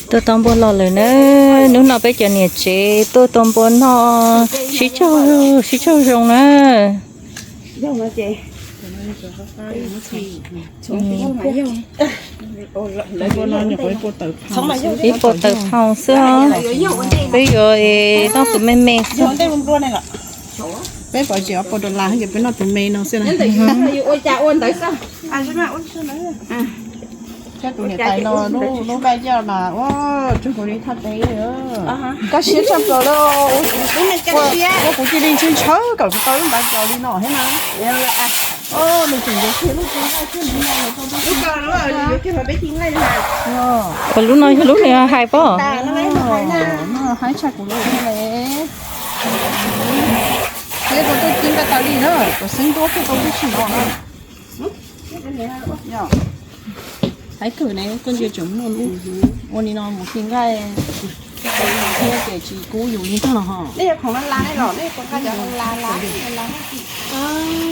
Tuaj tau npua los lawm na. Hnub no peb cov niam tsev tuaj tau npua noj, sib tsaug, sib tsaug zoo na. Ib puas tawm pob xwb, peb yuav noj tus me me xwb. Peb pom tseem ob puas dollar ces peb noj tus me no xwb na. Coj tus niam tais no lub nqaij coj mas ua tsuag kuv li thaj teb. Koj siab tshaj plaws li. Ua kuv cia li ntshaw ntshaw kom kuv tau lub npav tsaus li no thiab na. Nws tseem nkaus kiag lub ci nqaij thiab no. Ua lub no yog lub nws hais pob. Haib tshaj kuv li le. Peb tau tuaj ci nqaij tas li na, kom xeeb ntuab peb tau lub tsis no na. Haib kawg ne, koj ntsia tseem muaj lub. Ua li no mus ci nqaij thiab ces tsis kub yus li ntag los ho.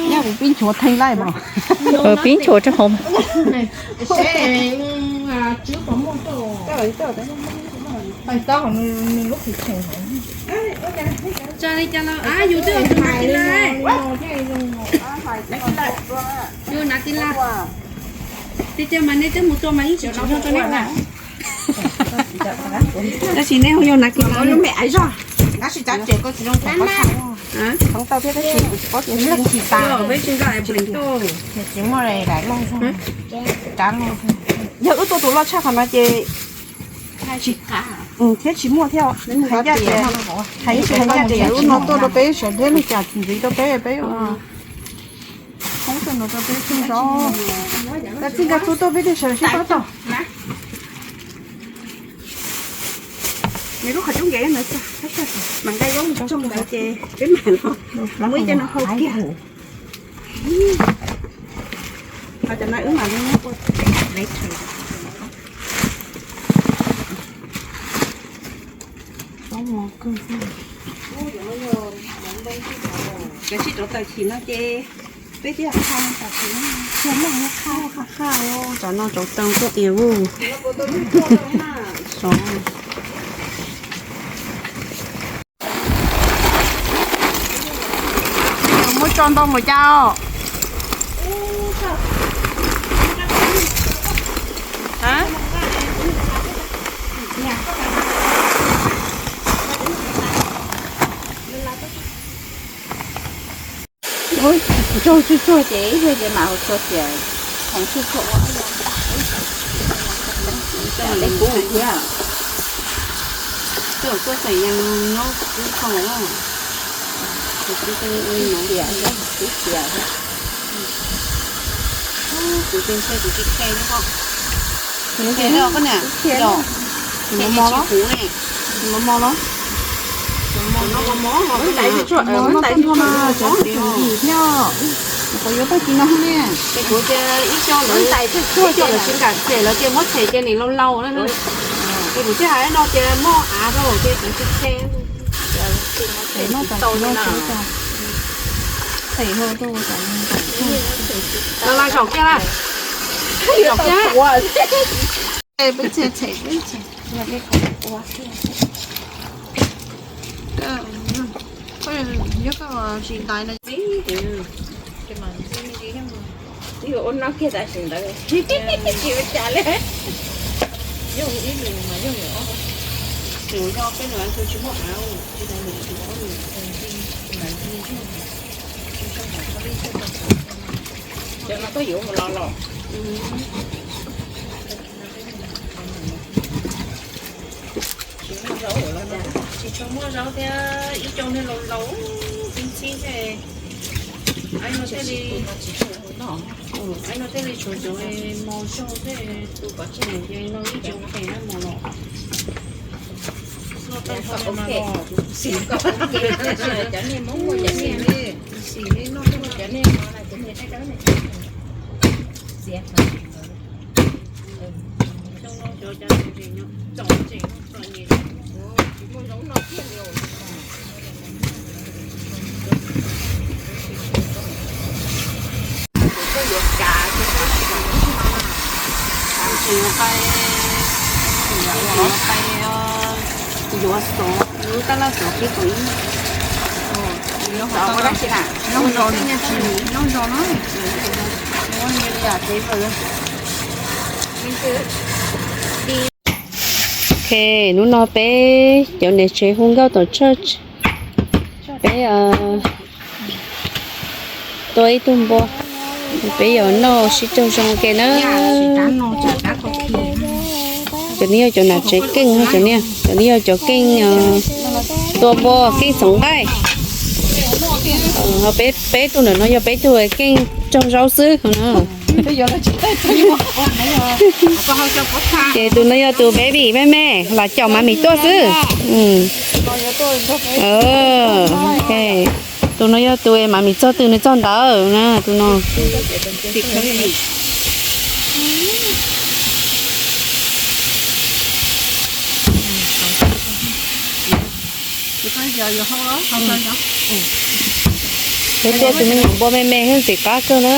Nyaj kuv pib nchuav theej laij mas. Pib nchuav rau hauv. Yus hnav ti la, tiag tiag mas nej twb mus tua mas yeej tsis tsim nyog rau nej na. Tab sis nej hu yog hnav ti la lub me aiv zog. Tab sis tsav tsev koj tsis zoo tau thiab tab sis kuv tsis paub tias tsis tas. Peb tsis nco es plim tuj. Tsis muaj lawm, loj zog, rab loj. Yog wb tua tus loj tshaj qhov no ces thiab tsis muaj thiab. Hais ncaj tias, hais ncaj tias lub no tuaj rau peb sawv deb li cas ntxiv rau peb peb. Hoob tau no rau peb txheej zov. Txij nkag txhua tuaj peb tej sawv sib pab tau. Nws lub qhov cub nkev no, mas nqaij zaub tsoog ntawd ces peb mam los muab ib co no hau kiag. Ho cov no wb mam li muab ua later. Cov sib rauv taws chim no ces peb twb qha tas, qha qha, cov no rauv taws tuaj tias u. Muab tso ntau mus cas os. Tsuag tsuag tsuag ces ib pliag ces mam hu tsuag tias khoom tsuag tsuag ua. Coj mus lev kub thiab. Coj tuaj xeem yees nyob ib qho. Tus tub tub ua li no tias tus tub tias kuv tseem tshe kuv tsis khe li ho. Khe li os koj niam. Khe li os. Khe li tsis huv ne. Mos mos los? Mos mos, tais tsuag mas tseem yim thiab. Kuv yuav tag kis no ne. Ces kuv cia ib co ntawd, ib co ntawd tsis kam tshem lawv cia muab tshem cia nim laus laus na. Ces kuv thiaj hais no ces muaj av rau ces kuv tsis khe. Tau li na. Los los zaum kiag na. Zaum kiag. Ua no kiag tam sim ntawd tsis ua cas li. Yog ib lus mas yog yog ob, tsuas yog peb lus tsis muaj av, tsis muaj lus tsis muaj lus. Cov no koj yuav mus los los. Tsis muaj zaub los cas, tsis tshua muaj zaub thiab, ib co niag laus laus txi txi thiab. Aib no thiaj li, aib no thiaj li tshuav cov mos zog thiab, tus pov tseg ces no ib co phem na mos los. Noj tau no mas los, xim li, xim li noj tau cov niag no na, cov niag dawb dawb ne. Xyov no cov, cov txom nyem no txom nyem, tsis muaj zaub noj kiag li. Kuv twb yuav kav, kuv twb tsis kam mus txog na. Tseem yuav pais, tseem yuav ua Yuav xov lub tab laj xov peb kaum ib. Xov ua dab tsi na? Nyob zoo no. Ok, hnub no peb cov niam tsev hu nkauj tom church, peb tua ib tug npua, peb yuav noj sib raug zoo ke na. Cov no yog cov niam tsev keej, cov no yog cov keej tua npua keej txhoov nqaij. Ho peb, peb tug ntawm no yog peb tug keej raug zaub xwb no. Ces tus no yog tus baby me me los caum mami tuaj xwb. Tus no yog tus mami txog twg nws txog ntawd na, tus no. Peb tuaj tus me nyuam npua me me xwb ntxim qab kawg na.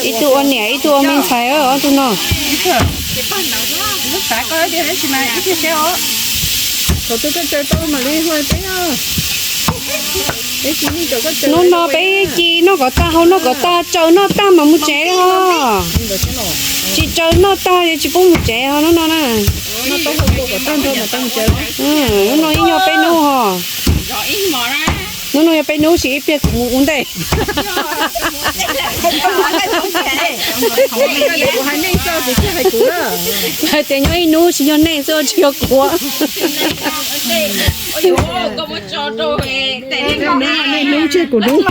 Ib tug ua niam ib tug ua me ntxhais ob tug no. Hnub no peb cia noj kom tag haus noj kom tag, tsaws noj tag mas mus tsev os. Tsis tsaws noj tag tsis pub mus tsev os hnub no na. Hnub no ib nyuag peb hnub os. Hnub no yog peb hnub, sis ib pliag kuv mus ua ntej. Hais tias nyob ib hnub tsis yog nej xwb tsis yog kuv. Hnub tseg kuv hnub.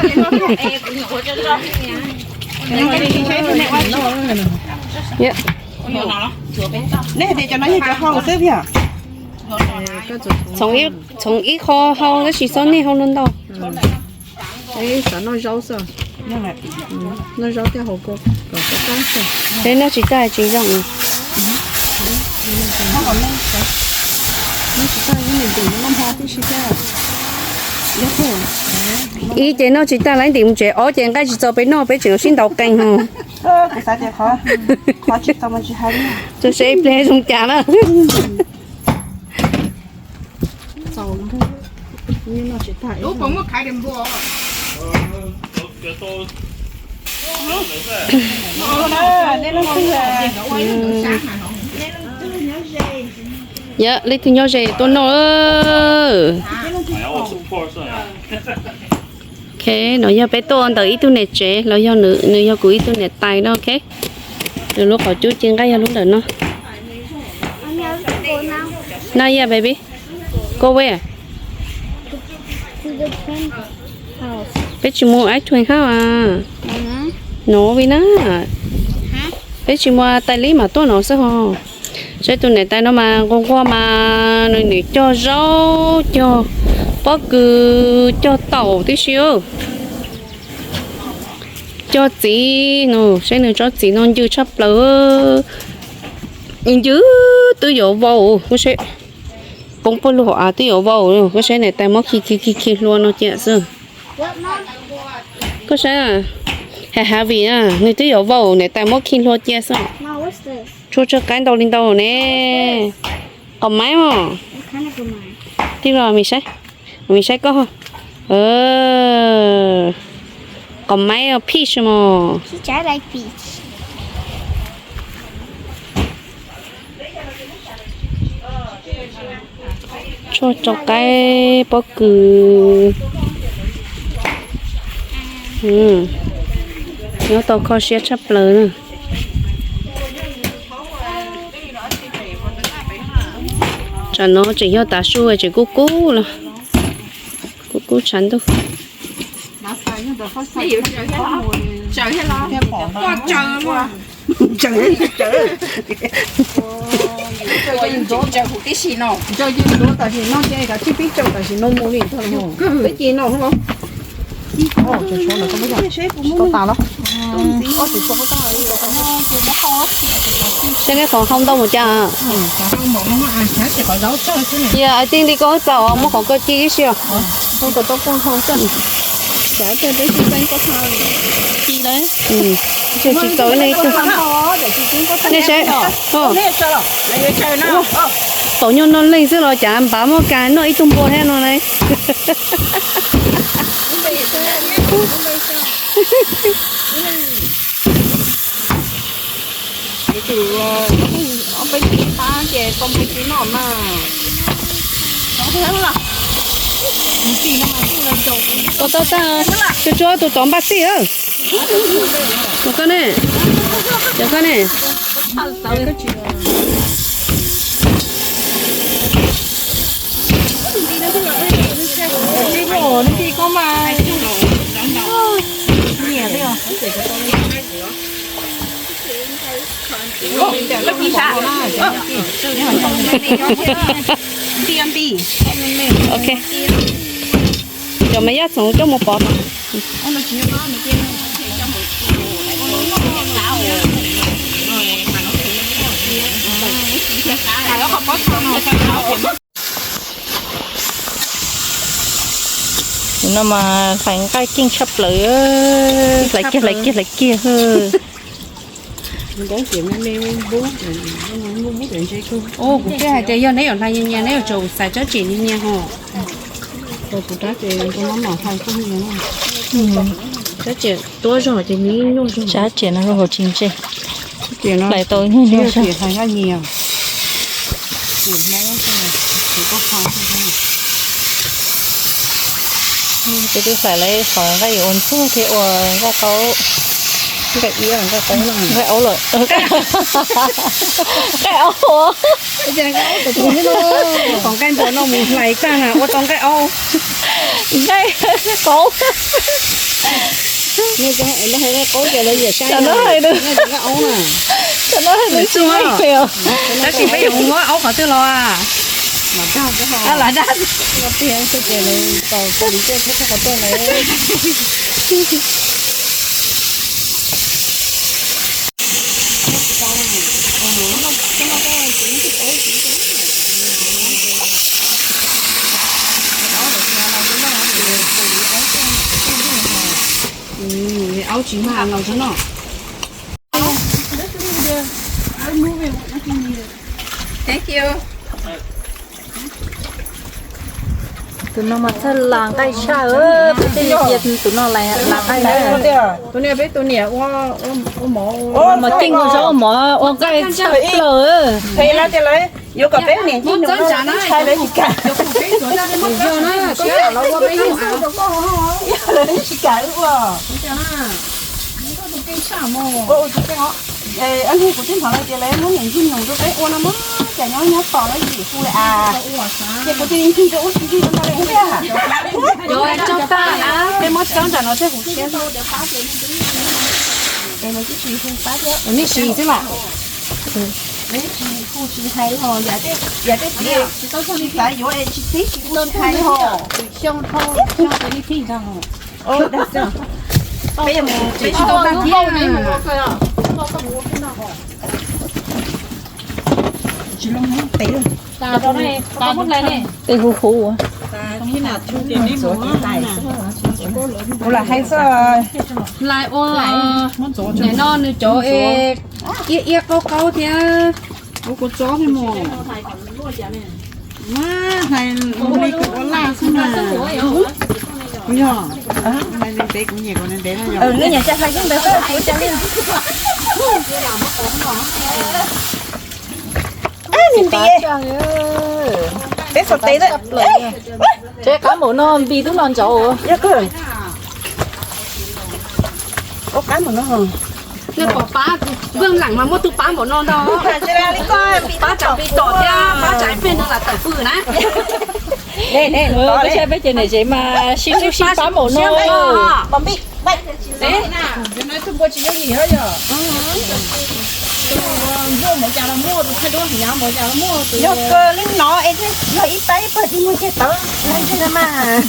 Txhoov ib qho hau tab sis txhob nej hau ntau ntau. Xav noj zaub xwb. Noj zaub thiab hau kua kom qab xwb. Peb noj tsis tag tsis zoo. Ib ces noj tsis tag lawv ntim mus tsev, ob ces nqaij tsis txaus peb noj peb tseem sib ntaus qees hos. Tso seb ib pliag zoo cas na. Yog leej twg nyob ze tuaj noj. Ok, no yog peb tuaj ntawm ib tug niam tsev los yog nws yog kuv ib tug niam tais no, ok. Nws lub qhov cub ci nqaij yog lub ntawm no. Not yet, baby. Go where? Peb tsis mus ice cream house a. No vi na. Peb tsis mus, tais lib mam tuaj no xwb hos. Saib tus niam tais no mas nquag nquag mas nws nim cog zaub cog pob kws cog taum tib si. Cog txiv no, saib nws tsob txiv no ncw tshaj plaws. Ncw twb yuav vau, koj saib, poob puag lug hauv av twb yuav vau, koj saib niam tais muab khi khi khi khi hlua no cia xwb. Koj saib, ha ha vim nws twb yuav vau niam tais muab khi hlua cia xwb. Tshuaj tsw qaib ntau li ntau ne. Qos maib os. Tij los mis saib, mis saib koj. Qos maib os, peach mos. Tshuaj rau qaib pob kws. Nyob tau kho siab tshaj plaws na. Tsam no tseem yog tav su tseem kub kub los, kub kub tshav ntuj. Ntsaws, ntsaws. Ntsaws ces ntsuav tam sim no ces kav tsij pib tsaws tam sim no mus li ntag. Peb ces no los. Tsis tas los. Ces neb qhov hau ntau mus cas? Cia hais tias li koj txaus muab qhov koj ci ib si os. Tsis txaus li twg. Nej saib, tau nyuag noj leej xwb los cas npav muaj kas noj ib tug npua thiab no ne. Ua tau tag, tsuag tsuag tus tod npaj txij. Tus koj ne? Cov koj ne? Ok. Cov me yaj txoov coj mus pov. Tus no mas hlais nqaij keej tshaj plaws, hlais kiag hlais kiag hlais kiag. Kuv thiaj hais tias yog neb yuav hlais nyias nyias neb yuav tsum xaiv tsab tseem nyias nyias ho. Tsab tseem tuab zog ces nws nyuaj zog. Tsab tseem no zoo nkaus tsis ntse. Hlais tau nyuaj nyuaj zog. Ces twb hlais lawm qhov nqaij ua ntxuag thiab ua nqaij qaub. Nqaij aub lawm. Nqaij aub. Qhov nqaij npua no mus hlais tag na ua tau nqaij aub. Nqaij qaub. Tam no hais, tam no hais nws tsis meej pem os. Tab sis peb yuav mus muab aub qhov twg los? Lam dag. Aub tsis mag los tso no. Tus no mas txawj las nqaij tshaj, peb tej li cia tus no las nqaij na. Tus niam peb tus niam ua mov, ua mov ceeb ua zaub ua mov ua nqaij tshaj plaws. Yuav kom peb niam ncig nus no ntshai lawv tsis kam. Lawv tsis kam wb ua. Ob hnub kuv twb hnov lawv tias lawv muab niam ncig nus rau peb ua no mas cas nyob nyob tos lawv yim hu li as. Ces kuv cia li ncig rau ub ncig rau no li thiab. Peb muab txawb nram no thiab kuv thiab. Es lawv twb tsis hu pab thiab. Nej siv xwb mas. Tsis hu tsis hais los yam tej txiv, tsis xav yuav es tsis teb tsis hu tsis hais li ho. Peb yuav mus tsis tau tag thiab. Tes huv huv. Kuv lam hais xwb. Hlais ua, nim no nws cov iab iab qaub qaub thiab. Ua kua txob thiab mas. Ua li kuv ua laj xwb na. Kuv yog, hlais li ntev kuv nyiam kom ntev ntev no yog. Nws nyiam cas hlais yeej ntawd xwb kuv cas li. Nws nti, peb xav tes. Tsev qab npaum no nti twb no ntsaud. Ua qab npaum no. Pab leem mas muaj tug pab npaum no ntag. Pab tsam pis tom thiab pab tsam peb neeg lam tawm fwj na. Peb ces niam tsev mas sib sib pab npaum no. Tus npua tsis yooj yim yog. Tus npua mus cas los muaj, tus thaij duab hnyav mus cas los muaj, tus yog kawg li no es yog ib pab ib pawg tsis muaj ceg tawv lawv ntseg no mas.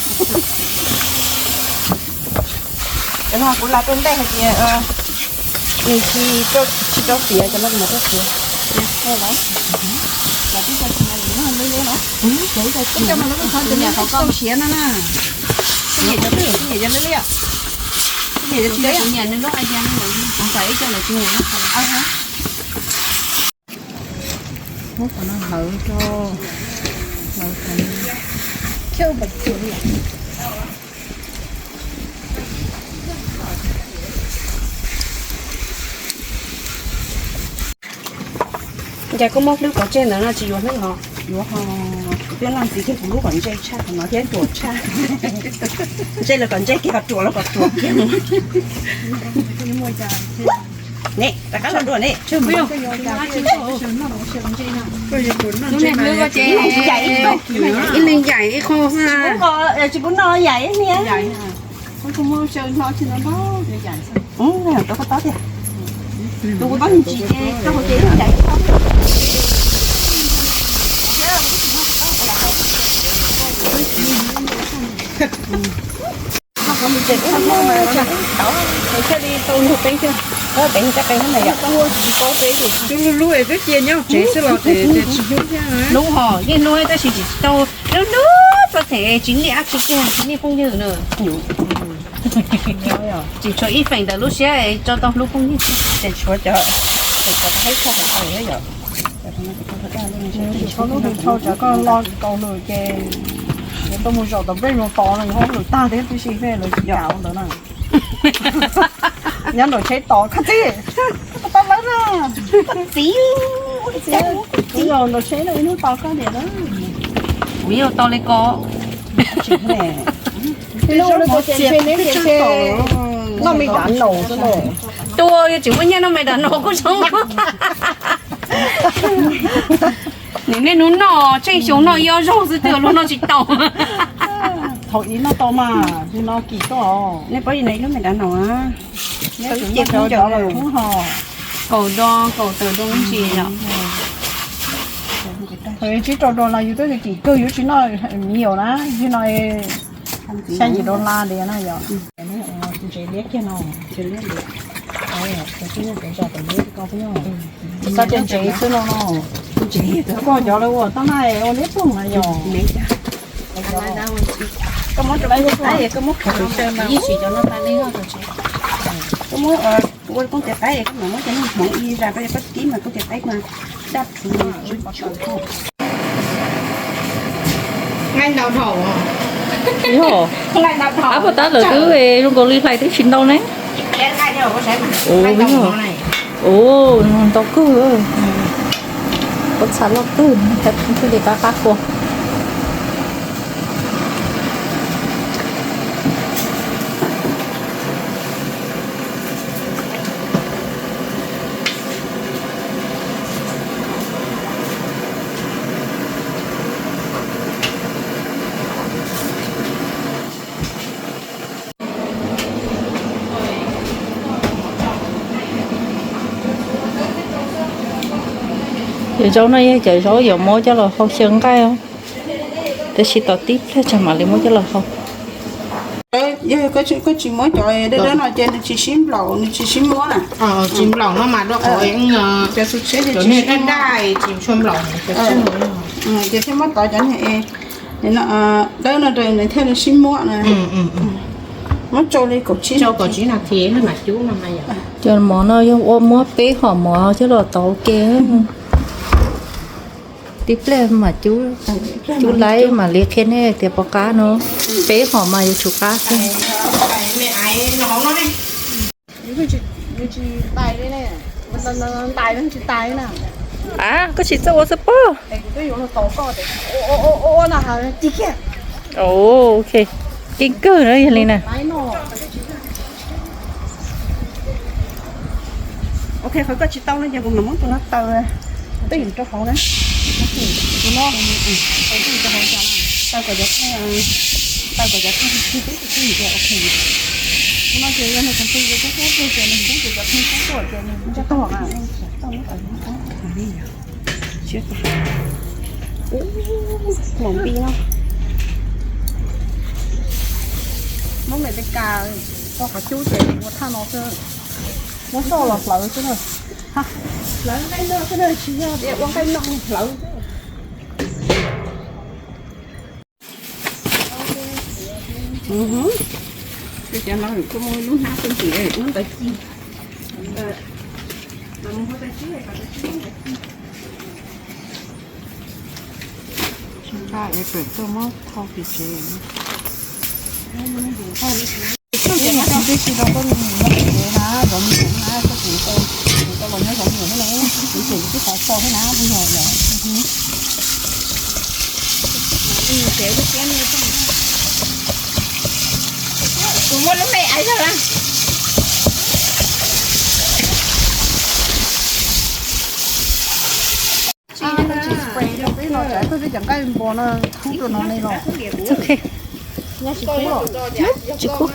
Cov no kuv lam rau ntej hais tias nws tsis, tsis rau tiav, cov no kuv mam rau tiav. Ib co no lawv kuj qhov cov niam qhov koj siav no na. Ib yam cov twg, ib yam cov liab liab, ib yam cov tsis liab. Kuv niam nws lub idea no, kuv xav ib co lawv tsis nyiam lub qhov. Muab qhov no hlawv rau, hlawv qhov no, coj pas cuam li. Cas koj muab hlwb pov tseg ntawd no tsis yuav hlwb no? Yuav ho, kuv twb noj ntxiv kiag kuv lub kom ntsej tshaj qhov no thiab ruam tshaj. Ntsej los kom ntsej kiag, ruam los kom ruam kiag. Ne, rov qab los dua ne. Ib leeg yaim ib qho xwb. Tsis pub noj yaim ib leeg. Tus kuv tob ntsis ces rau hauv ces ib leeg yaim ib qho. Thiaj li tau nug peb thiab. Peb tau peb hnub na yom. Lub lub es twb cia nyob tsev xwb los ces tsis hlub thiab. Hlub hos yeej hlub tab sis tsis tau hlub hlub txog them tsis niaj dab tsi kiag, tsis niaj phooj ywg na. Tsis tshuav ib feem ntawm lub siab tso tau hlub phooj ywg. Ces tshuav cov, cov qheb kho hais tau yom. Tsis txhob lub hwm tshau tsam koj lo kaus lwm ces yuav tuaj mus zaum tom nplej mus tod no yuav hauj lwm tag thiab tib si thiaj lawv tsis kam ua ntawd na. Nyob nraum tsheb tos koj txiv, koj tau lawv na. Koj txiv, koj txiv los nraum tsheb no ib hnub tos koj tiag na. Kuv yeej ua tau li ko. Noj me dav naus xwb na. Tua yog tsis muaj nyiaj noj me dav naus kuj zoo. Nim niaj hnub noj, tsheej xyoo noj ib ob zaug xwb twb luag noj tsis tau. Thaum ub noj tau mas, nim no kim tuaj os. Nej paub li no ib lub me dav naus na. Kaum do, kaum tawm do ntsis yom. Thaum tsib rau do no yus twb kim kawg, yus tsis noj miv yus na, yus no xya yim do la li na yom. Ntsev liab kiag no. Xav tias ntsev xwb no no. Koj cov lawv ua tau na, ua liab ploog na yom. Koj muab rau, koj muab, ib sim cov no tas li. Koj muab ua koj tias qaib, koj mam muab cov niag hmoov ib zam rau koj tib mas koj tias qaib mas daj rhuv. Ab, puas tab lawv twb zoo nkaus li hlais twb tsis ntau ne. Ua, ntau kawg. Pob txha loj kawg, thiaj li qab qab kua. Cov zaub no yog cov zaub yuav muab coj los hau xyaw nqaij, tab sis tos tib pliag tsam mam li muab coj los hau. Yog koj tsis muab cov dawb dawb no ces nws tsis sib nplaum, nws tsis sib muab na. Tsis nplaum no mas dua qhov cov niag daj daj tsis tshua nplaum. Ces thiaj muab tov cov niag dawb no rau nws thiaj li sib muab na. Muab tsau li kaum tsib, tsau kaum tsib nas this mam cub no. Cov mov no yog ua muab peb hom mov coj los tov ua ke. Tib pliag mam cub, cub laib mam li qhia nej tias puas qab no. Peb hom mas yuav tsum qab xwb. A, koj tsis txawj ua xwb pob. Ok, keej kawg na yog li na. Ok, qhov koj tsis tau no ces kuv mam muab tus no taw, tej yus rau hauv na. Tus no, taw kom cov, taw kom cov, ok. No ces yog nws kheev pw ces kub kub ces nws kub ces cov pheej kub tuaj ces nws tsis tuaj. Maum npij no, Hmoob Meskas tso qhov cub ces ua thaj no xwb, muab xauj los hlawv xwb na. Hlawv nqaij no xwb na, tsis yog tias ua nqaij no hlawv xwb. Cov no kuj muaj lub hnab xwb ces muab ntawd ci. Nqa es pem tuaj muab thau pem tsev. Tib si rau koj mus nyob pem tsev na, zov mus na, koj kuv tau los nyob zov mus na, kuv ces twb qhov tau thiab na, kuv yog yog. Kuv muab lub me aiv zog la. Tsis spray rau peb no, tsam ib pliag cov nqaij npua no kub rau no ne los. Tsis kub.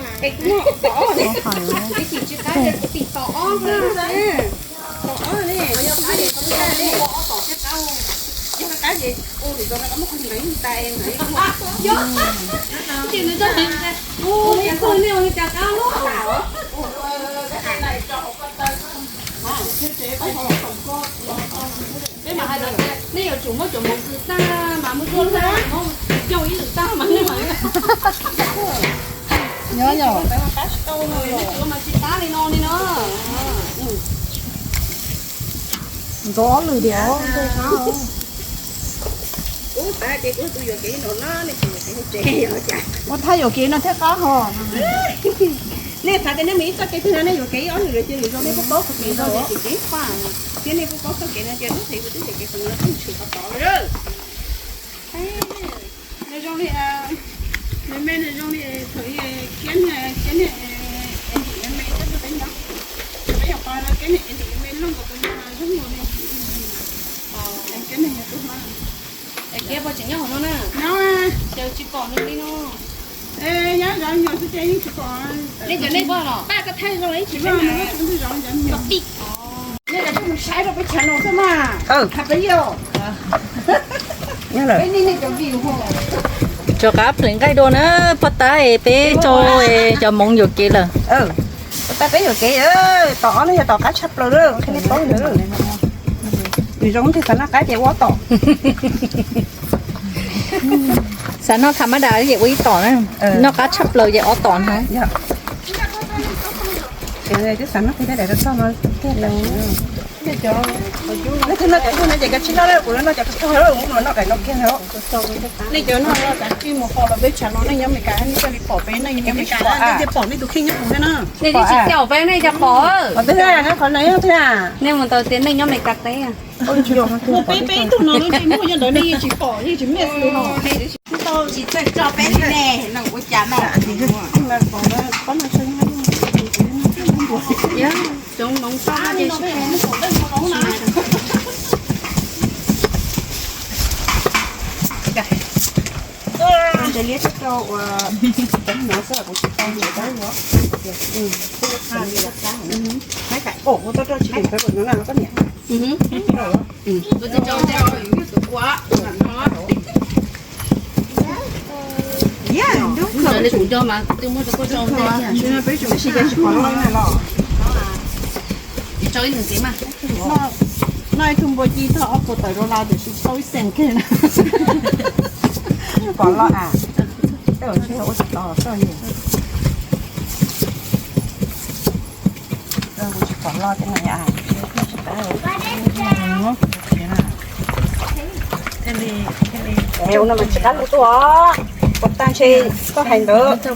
Peb mam hais tias nej yuav tsum muab cov mov kws tag mas muab zuaj tag, muab coj ib lwm tag mas nej mam. Nyob yog, nej tsis tab li no li no. Ntxov ob lwm diam. Ua thaj yuam kev no thiaj qab hos. Nej xav tias nej mus ib txoj kev twg no nej yuam kev ib ob lwm lawm ces lwm zaus nej kuj paub txoj kev no ces tsis ceeb faj. Thiab nej kuj paub txoj kev no ces lub thaum twg twb yuam kev thaum no twb tsis tshwm qhov tod li. Nws zoo li, nws me nws zoo li thaum kiab kiab me me coj tuaj peb nyob. Peb yog qhov kiab me me looj nkaus tus no zoo nkaus li kiab me nyuam tub no. Kiab poj tseem nyob hauv no na. Nyob. Ces tsis pom nws li no. Nyob zov nyuam xwb ces yeej tsis pom. Nej cov nej poj los pab koj thaij zoo ib tsis pom nws, tsuas zov zov nyuam. Nej cov mus saib rau peb chav no xwb mas. Hais peb yog. Peb nej nej cov view ho. Rov qab pleev nqaij dua na, poj tab peb tso cov moov yuam kev lawm. Poj tab peb yuam kev, tom ob no yog tom qab tshaj plaws lawm, qhia nej paub ntawd. Nws zoo tias xav noj qab ces ua ob tom. Xav noj tham mab das ces ua ib tom na, noj qab tshaj plaws ces ob tom na. Twb xav noj kiag daim rau txog no kiag lawm. Leej twg noj cov txog no ces koj tsis noj, kuv noj cov txog no, kuv noj daim no kiag os. Nej cov no kav tsij mus qhov los peb tshav no nej nyob Meskas nej thiaj li pom peb, nej nyob Meskas nej thiaj pom nej tus kheej nyob kuv thiab na. Nej twb tsis txia peb nej cas pom. Qhov twg, qhov no qhov twg? Nej mus tau tias nej nyob Meskas teb. Peb peb tug no lub ntsej muag yog ntawd nej yeej tsis pom yeej tsis miss li no. Tsis txawj tso peb li ne, no ua cas no. Cov moov txob no ces ntshe liab tsis tau ua cov no xwb kuv tsis tau ntshe tau ua. Ua tau rau tsis tau no na koj niam. Kuv tsis tau ua. Kuv nco mas twb muab rau koj tso. Tsis tau ib nus ntxiv mas. Noj ib tug npua ci txog ob puas tawm dollar tiam sis tsis tau ib xees kiag na. Pom los a, tej zaum ntshe ua tsis tau txoj ni. Kuv tsis pom los tej no. Ua no mas tsis qab lug tuaj os, puas tag ntshe koj hais ntawd. Tej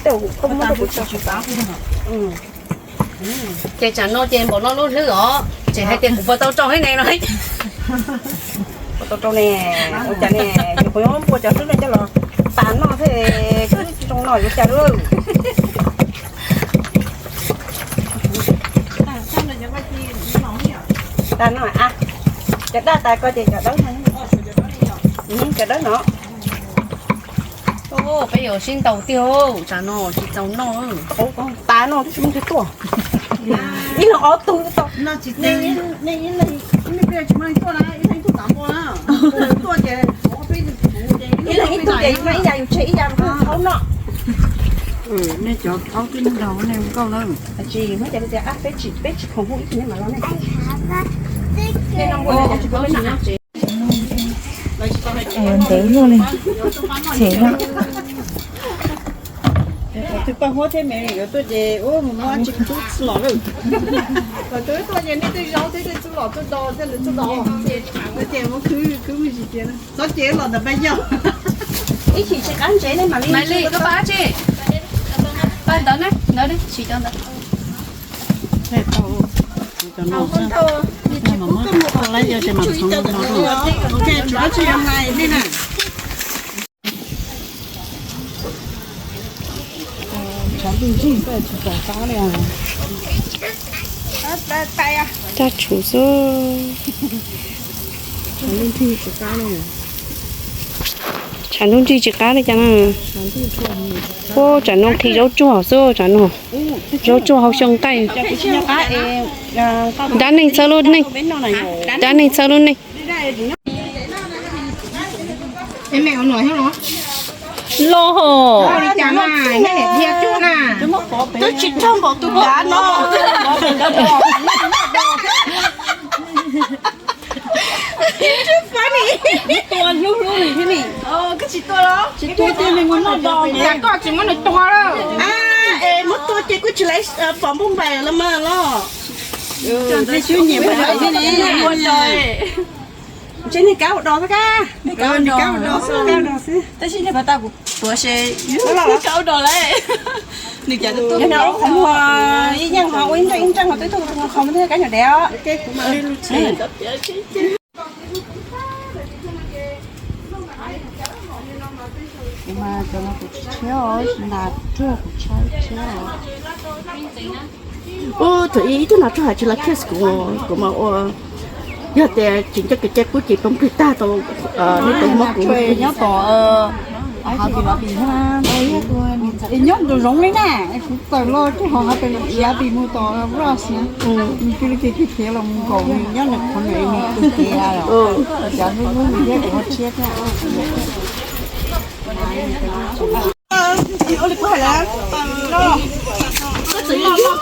zaum koj muab rau kuv tso. Ces tsam no ces npaum no lub hlwb os, tseem hais tias kuv puas tau rau thiab ne no. Puas tau rau ne, ua cas ne, kuv yuav muab npua cov hlwb no coj los tas noj thiab, tsis zoo noj yuav cas lawm. Tas no a, cov daj tas ko ces cov dawb no, cov dawb no. Peb yuav sib ntaus tiag, tsam no tsis txaus noj. Qau tas no twb tsis muaj leej twg tuaj. Ib leeg ob tug tau. Ib leeg ib tug ces ib yam yus tseg ib yam thaub noj. Nej cov aub twb ntaus nej nkauj lawm. Tsis muab cov tias peb tsis, peb tsis khoom hu ib tug nej mam los ne. Ntev luaj li, them no. Tus paj huab thiab me yuav tuaj ces mus muab tsis tub txuj lom lawm. Kom tus tuaj ces nej tej zaub thiab tej txuj lom tuaj do thiab lwm txuj do. Ces mus khwb khwb me ntsis tias txhob ces los ntawm pab yog. Ib chim tsis qab ntsev nej mam li. Maiv Lis, koj pab tsi? Pab ntawd ne, ntawd ne, tsis cov ntawd. Ok, tsis yog hais nej na. Tshav ntuj ntsig tsis txaus qab li. Caj tshuv xwb. Tshav ntuj ntsig tsis qab li cas na. Ua tsam no nqhis zaub tsuag xwb tsam no. Zaub tsuag hau xyoo nqaij. Dab neeg txhawb lub neej. Dab neeg txhawb lub neej. Los hos. Twb tsis raug npaum tus kav no. Tua hlub hlub nws thiab ni. Koj tsis tua los? Tsis tua, tua nws mus noj dos. Cas koj tsis muab nws tua lawm? Es muab tua ces kuj tsis laiv pom npauj npaim los mas los. Ntshe nws kav ua dos xwb, kav ua dos xwb. Tab sis nej pab tau kuv tuav se kav ua dos lawm. Nws cas tuaj qhov muag ib yeej ho ua ib nreej ib nreej ho twb tuaj qhov muag thiab kab nyuam dev os. Kuv mas cov no kuv tsis tshiab os, nas ruag kuv tshab tshiab os. Ub, thaum ib tug nas ruag hais tsis lawv kiag kuv, kuv mas ua, yog tias tsis nco kev cai pub ces poob plig tag tau, nej tau muab kuv nyob tom hav pis lav pis thiab na. Es nyob nraum zoov li na, kuv tawm los coj hov hav pis lav pis mus tom Ross na. Nws cia li khiav khiav los mus nkaum nws nyob nws qhov nws tus kev os. Cav hlub hlub nws thiab kuv ho tshiab thiab. Ua li kuv hais lawm, koj txawm yog los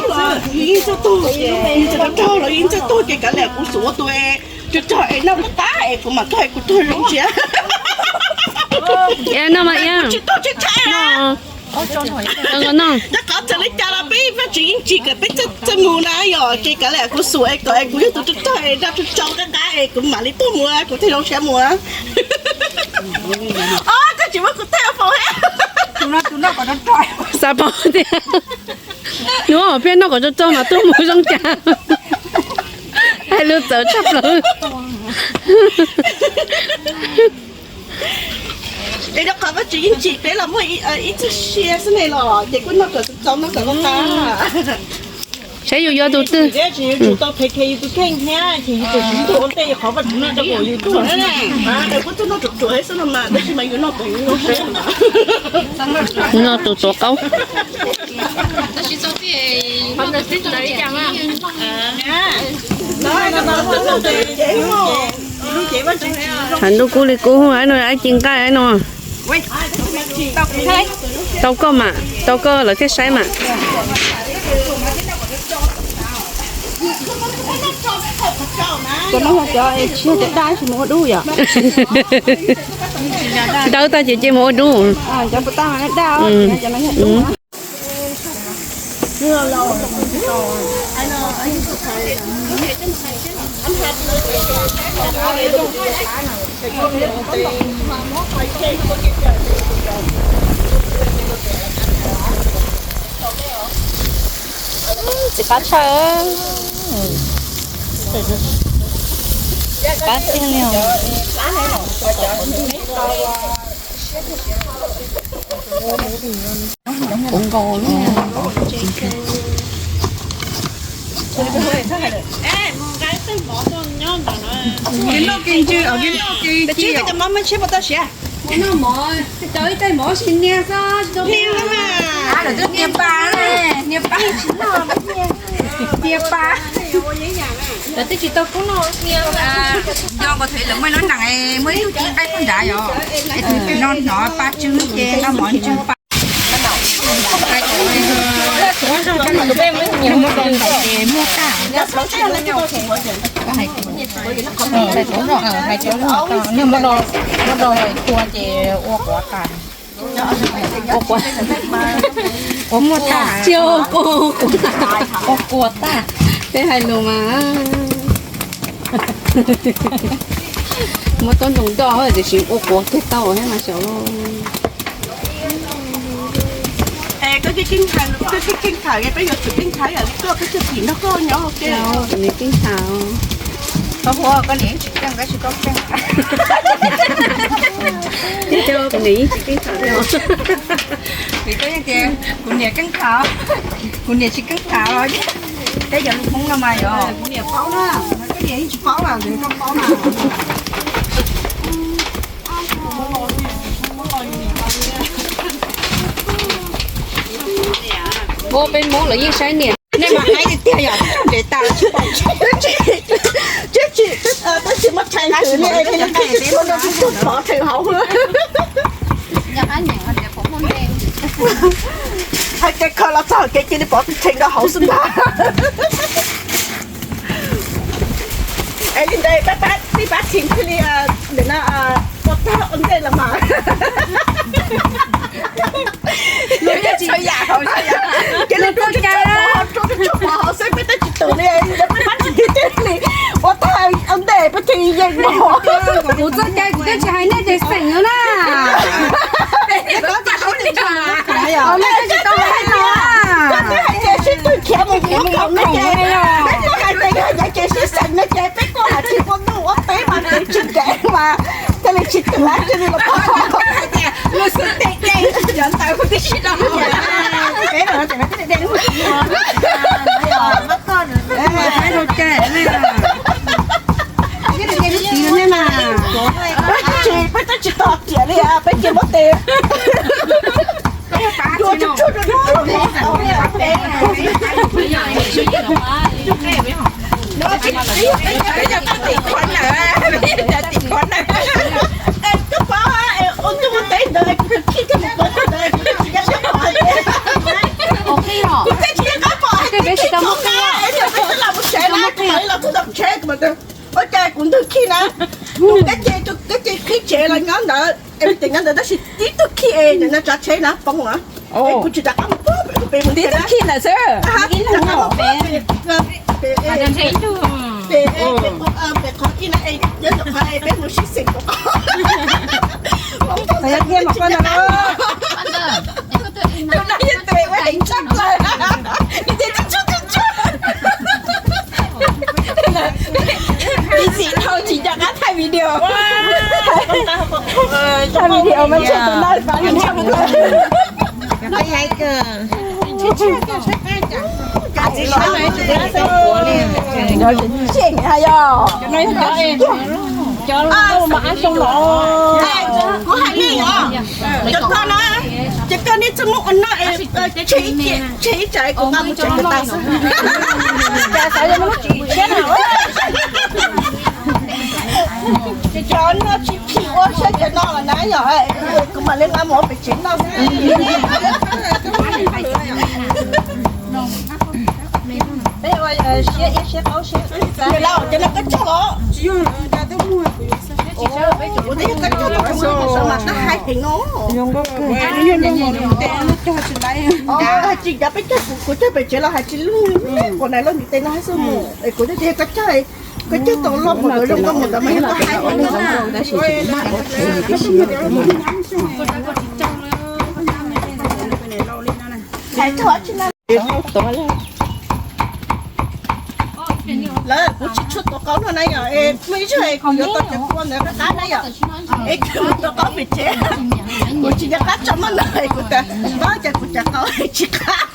yeej txawj tuag, yus txawm rog rog los yeej txawj tuag ces kav liam kuv xub ua tus rog rog es noj qab qab es kuv mam tuag es kuv tuag zoo siab. Noj mas kuv tsis tuag tshab tshab. Rov qab txawm li cas los peb Vajtswv yeej tsim kom peb txawj mus na yom, ces kav liam kuv xub es kom es kuv yog tus rog rog es noj rog rog qab qab es kuv mam li tuag mus, kuv thiaj zoo siab mus. Koj tsis muab kuv tag faus. Xav paub tias hnub peb noj kom tsau tsau mas tuaj mus zoo cas. Hais lus txawv tshaj plaws. Es rau qhov Vajtswv yeej tsim peb los muaj ib txoj sia xwb ne los ces kuj noj kom tsau tsau noj kom qab qab. Saib yus yuav tus twg. Tsis yuav tsum tau phem khe yus tus kheej thiab ces yus tseem tsis tuag ua ntej qhov Vajtswv noj rau kom yus tuag na. Es kuj tuaj noj ruam ruam xwb no mas tab sis mas yus noj kom yus zoo siab. Noj tus tuav qaub. Tshav ntuj kub li kub no, ab ci nqaij no. Tau koj mas, tau koj lawv thiaj saib mas. Cov no yog cov tsis yog cov daj tsis mus ua dub yom? Dawb tag ces cia mus ua dub. Cov puas tau daj, cov no yog dub. Txiv qab tshaj, qab tiag li os. Ua nkaus lub. Kev noj kev ntsws, kev noj kev ntsws, cov mab mab tshiab puas tau siav? Noj mov, cov ib tais mov tsis nias xwb, tsis tau nias. Lawv twb nias pas, nias pas tsis noj, nias pas. Lawv twb tsis tau kub noj nias. Nco nkaus thaum lawv muaj lub nees muaj ib tug cev qaib puag nrad yom, es tus no hnov pa tsw ces noj mov tsw pa. Muaj tag. Hais cov no, hais cov no, muab do, muab do tua ces ua quav tas. Ua quav, ua muaj tag. Ua quav tag. Peb hais lus mas muab tob ntoo do tiam sis ua quav kiag tau thiab mas xyov. Es koj, koj keej tham, peb yuav tsum keej tham yam li koj, peb thiaj tim nrog koj nyob ua ke. Kuv niam keej tham. Koj hu koj niam tsis keej, koj tsis, koj keej. Kuv niam tsis keej tham. Vim koj yeej tias kuv niam keej tham, kuv niam tsis keej tham los peb cov lus Hmoob no mas yog. Kuv niam paub na, koj niam yeej tsis paub na, koj paub na. Ua peb Hmoob lawv yeej saib niam. Nej mas haib tiag tiag yom, ntev tas tsis pom. Twb tsis, twb tsis muaj tshais twm li, peb tsis tshua rau tsis tshua pov tshais hauv. Hais kev kho los txog kev cia li pov tshais rau hauv xwb ntag. Es li ntawd peb pab txhim thiaj li ua tag ua ntej los mas. Cia li rau tsuj pov hauv xwb peb twb tsis tawm li, peb pab txhim thiaj li ua tag ua ntej peb thiaj li yeej mus. Kuv txoj cai kuv twb tsis hais nej ces xeem na. Nej twb tsis tau hais no. Koj twb hais tias sib tw khiav mus muab khoom no ces, peb twb hais tias yog ces sib xeem no ces peb kuj hais tsis ua ntuj ua teb mas twb tsis kev mas thiaj li tsis tw dab tsi li los. Peb no ces peb twb de lub tiv no, peb twb tsis tau tiam li, peb cia muab tes. Koj paub, ua ntuj ua teb ntawd kuv tus khib thiaj mus pov ntawd, kuv twb tsis nco qab pom hais tias, kuv twb tsis nco qab pom hais tias khib txhua qab, es peb twb los mus tsev na, kuv mam li los txog tom tsev, kuv mam tias ua cas kuv ntwg khib na, tus kab ce, tus kab ce qhib tsev los nyob ntawd, es tes nyob ntawd tab sis tib tug khib es ntawm no tsav tsheb na poob na. Es kuv tsis rov qab mus pem, kuv pem mus tib tug khib ntawd xwb. Pem qhov ib na, nyob ntawm qhov peb mus sib xeem rau qhov. Ib txhij dhau tsis nco qab thaij video. Thaij video mas ntshe tus no pab ntshe. Cov no yog cov, cov mas ab xyoo los. Kuv hais nej os, cov koj na, cov koj nej txhob muab ua noj es tseg ib tsam kuv nqa mus tsev kuv tau xwb. Cas xav yog muab tsis siab na. Cov no tsis phim ua siab cov no los na yog, kuv mam li nqa mus ua pem tsev noj xwb. Peb ua siab iab siab qaub siab. Cov koj cog los? Kuv twb yog koj cog los mas koj hais heev no. Hais tsis nco peb cog, kuv cog pem tsev los hais tsis lug, kuv na loj ntiv tes no hais xwb mus es kuv twb tias koj cog, koj cog tau loj mus ntawd zoo nkauj mus ntawd mas yog koj hais heev no. Hais tsis na. Lawv kuv tsis tshua tuav qaub no na yom, muaj ib zaug kuv yuav tau cov kua ntawd qab qab na yom, es kuv tuav qaub pem tsev, kuv tsis nco qab tso maj ntawd kuv tias, ces kuv cov qaub tsis qab.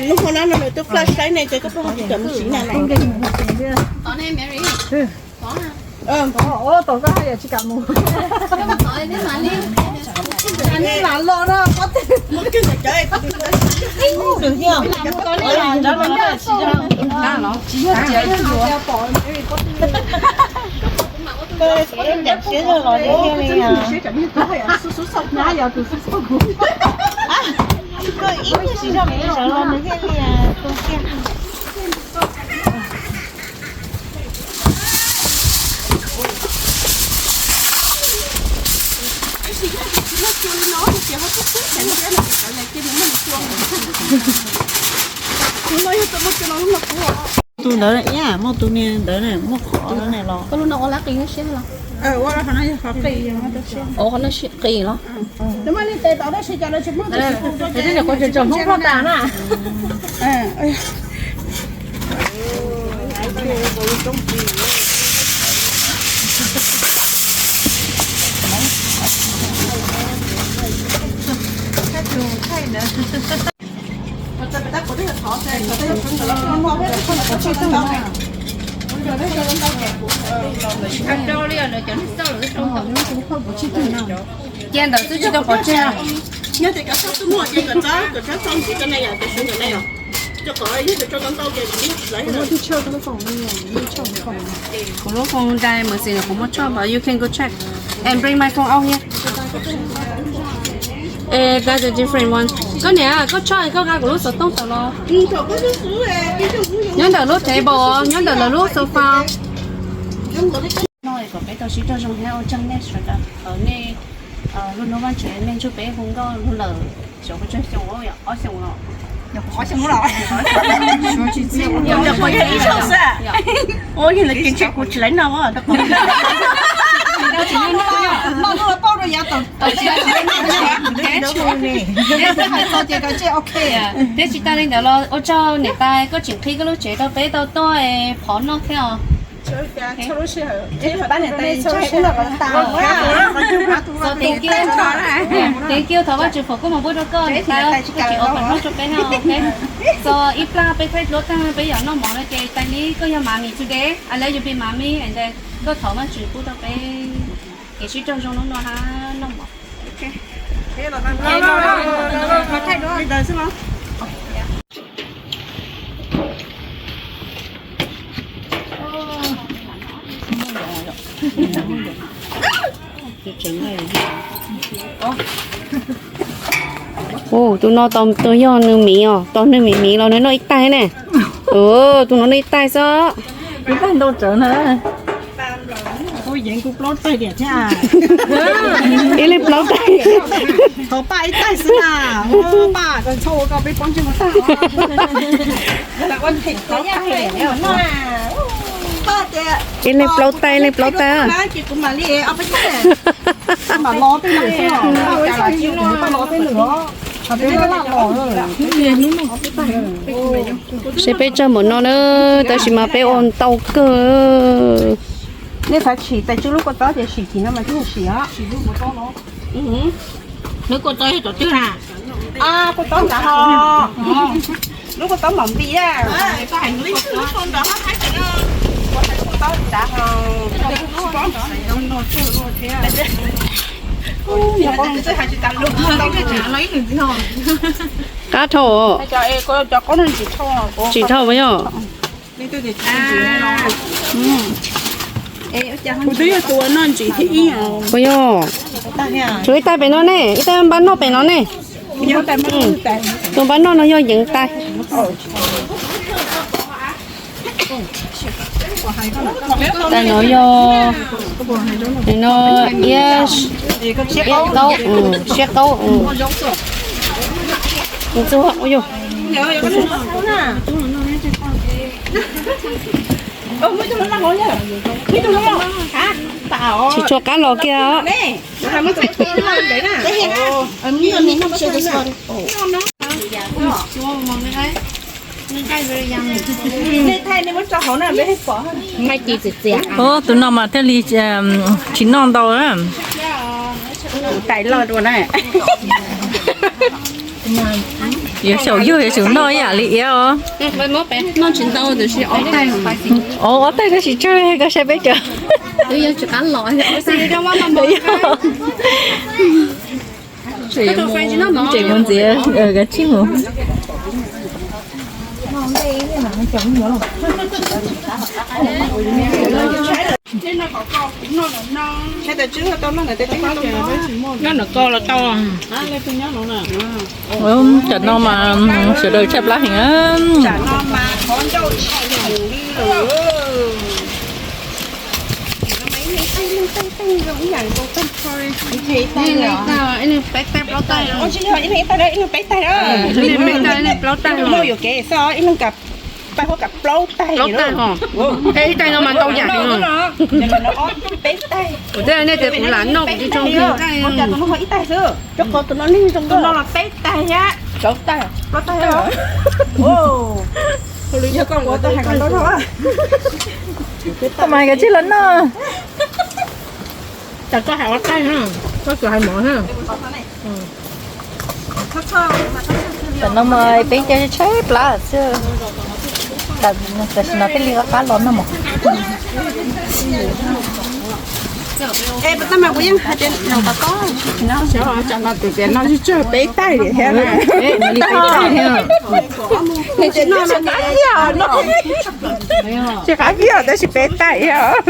Lub hmo no no lawv twb flash saib ne ces koj pheej ho tsis kam mus siv na. Tsis yog tias ib tug yuav. Siab zog los thiaj li. Koj ib tug siv zog li sawv los nws thiaj li tu kiag. Tus ntawd, muaj tus niag ntawd muaj qhov ne los. Ua qhov no qis los? Kuv tseem tsom Hmoob Paj tas na. Cia ntawd xwb tsis tau pov tseg. Yog tias cov xauj twb muaj ces kom txhob, kom txhob txhob ntxiv rau nej yom, cov xauj ntawm nej yom. Rau qhov yog tias tso tau ntau ces kuv lub phone, kuv lub phone Dimensity kuv muab choj, but you can go check and bring my phone out here. Eh, that's a different one. Koj niam, koj choj koj nqa kuv lub xov tooj tawm los. Nyob ntawm lub table, nyob ntawm lawv lub sofa. No kom peb tau sib raug zoo thiab ua tsaug nej sawv daws, nej lub hnub Vajtswv nej ntsib peb hu nkauj lug lawm xyov puas tsawg xyoo, ob xyoo los. Ua yog lawv kev ntshe kuv tsis laiv noj. Noj los pauj rau yav tom, tom tsis hais txog ces kav tsij ok. Thiab tsis tas li ntawd los ua tsaug niam tais koj tseem qhib koj lub tsev rau peb tau tuaj phov noj thiab os. So thank you, thank you, thov Vajtswv foom koob hmoov pub rau koj niam tais, koj tseem ua pab noj rau peb no, ok. So ib plag peb thaij duab tag peb yuav noj mov no ces tais li koj yog mommy today, I let you be mommy and then koj thov Vajtswv pub rau peb kev sib raug zoo hnub no hab noj mov. Tus no tus yog nws miv os, tos nws miv miv los nws noj ib taig ne. Tus no noj ib taig xwb. Ib taig ntau tsawv na. Kuv yeej kuv plaub taig diam thiab. Ib leeg plaub taig. Thov paj ib taig xwb na. Paj, koj txhob ua koj peb pob ntseg mus tag. Ib leeg plaub taig, ib leeg plaub taig. Ces kuv mam li ob peb taig. Mam los tej lwm xwb, paj los tej lwm os. Seb peb tsawg mus no na, tab sis mas peb ua ntau kawg. Nej xav sim tais tswb lub kua txob ces sim tim no mas thiaj sim os. Lub kua txob yog cov twg na? Kua txob nrad ho. Lub kua txob mom npis a. Kua txob nrad ho. Qab dhau. Tsis dhau yog. Kuv twb yog tus uas noj ntsim thib ib. Kuv yog. Tshuav ib tais pem no ne, ib tais npab noj pem no ne. Tus npab noj no yog yeev tais. Tais no yog, no, iab, iab qaub, siab qaub. Ntxuag ua yog. Tsis tshua qab los kiag os. Tus no mas thiaj li tsis noj ntau. Tais loj dua na. Yuav xyaum yug yuav tsum noj ib yam li iab os. Noj tsis ntau tiam sis ob tais. Ov, ob tais tab sis tsawg koj saib peb cov. Twb yuav tsis qab los. Tseem mus ntxiv, kav tsij mus. Nyob nram ko los tau. Cov no mas sawv daws tshaib plab heev. Ib leeg peb tais, ib leeg peb tais, ib leeg peb tais, ib tais no mas ntau yam. Kuv thiaj nej tias kuv lam noj kuv tsis tshua nqhis tais. Tus no los peb tais thiab. Plaub tais. Yog koj ua tau hais kom tau. Koj mas kav tsij los noj. Tam koj hais ua tais, koj tsuas hais mov. Tam no mas peb cov tshaib plab xwb. Tam sim no thiaj li qab los noj mov. Tam no tus tias noj tsawg peb tais li thiab. Tsis qab vias tab sis peb tais thiab.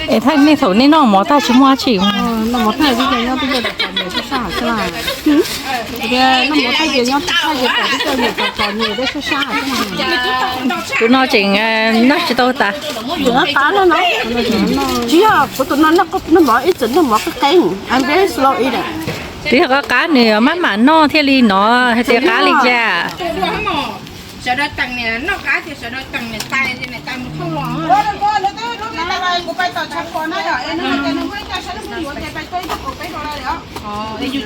Es thaij nej thaum nej noj mov tag tsis muaj dab tsi? Noj mov tag twb nyob twb yog tom txom nyem sab sab xwb na. Noj mov tag ces nyob tag ces pom twb coj nyem tom txom nyem sab sab xwb na. Tus no tseem noj tsis tau tas. Tsis yog, kuv tus no noj mov ib txwm noj mov qeeb qeeb, I'm very slow eater. Twb yog qab qab nws maj mam noj thiaj li hnov hais tias qab li cas. Sawv daws teem niam noj qab ces sawv daws teem niam tais ces niam tais mus thauj los. Kuv pais tom tshav puam na yom, es nws hais tias nws muaj ib co sab nws yuav ces pais tuaj ib tug kaum peb dollar os. Es yus